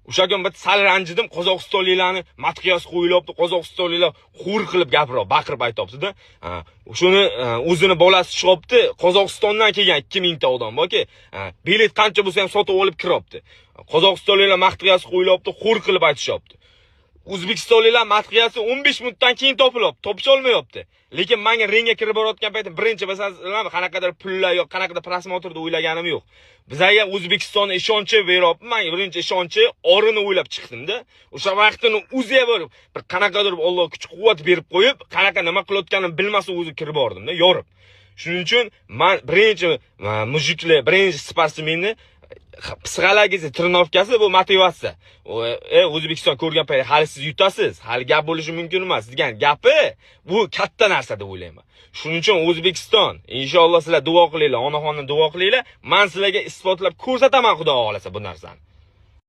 O'sha kun bir sal ranjidim, qozog'istonliklarni madhiyasi qo'yilyapti, qozog'istonliklar xo'r qilib gapirib, baqirib aytyapti-da. Shuni o'zini bolasi chiqyapti, Qozog'istondan kelgan 2000 ta odam borki, bilet qancha bo'lsa ham sotib olib kiryapti. Qozog'istonliklar madhiyasi qo'yilyapti, xo'r qilib aytishyapti. O'zbekistonliklar madhiyasi 15 minutdan keyin topilyapti, topisha olmayapti. Lekin menga ringga kirib borayotgan paytim birinchi masalan qanaqadir pullar yo'q, qanaqadir просмотр da o'ylaganim yo'q. Bizlarga O'zbekiston ishonchi beryapti. Menga birinchi ishonchi orini o'ylab chiqdim-da. O'sha vaqtini o'ziga borib, bir qanaqadir Alloh kuch-quvvat berib qo'yib, qanaqa nima qilayotganimni bilmasa o'zi kirib bordim-da, yorib. Shuning uchun men birinchi мужик lar, birinchi sportsmenni psixologiyasi, тренировка si bu motivatsiya. O'zbekiston ko'rgan payt hali siz yutasiz, hali gap bo'lishi mumkin emas degan gapi bu katta narsa deb o'ylayman. Shuning uchun O'zbekiston, inshaalloh sizlar duo qilinglar, onaxonni duo qilinglar. Men sizlarga isbotlab ko'rsataman, Xudo xohlasa bu narsani.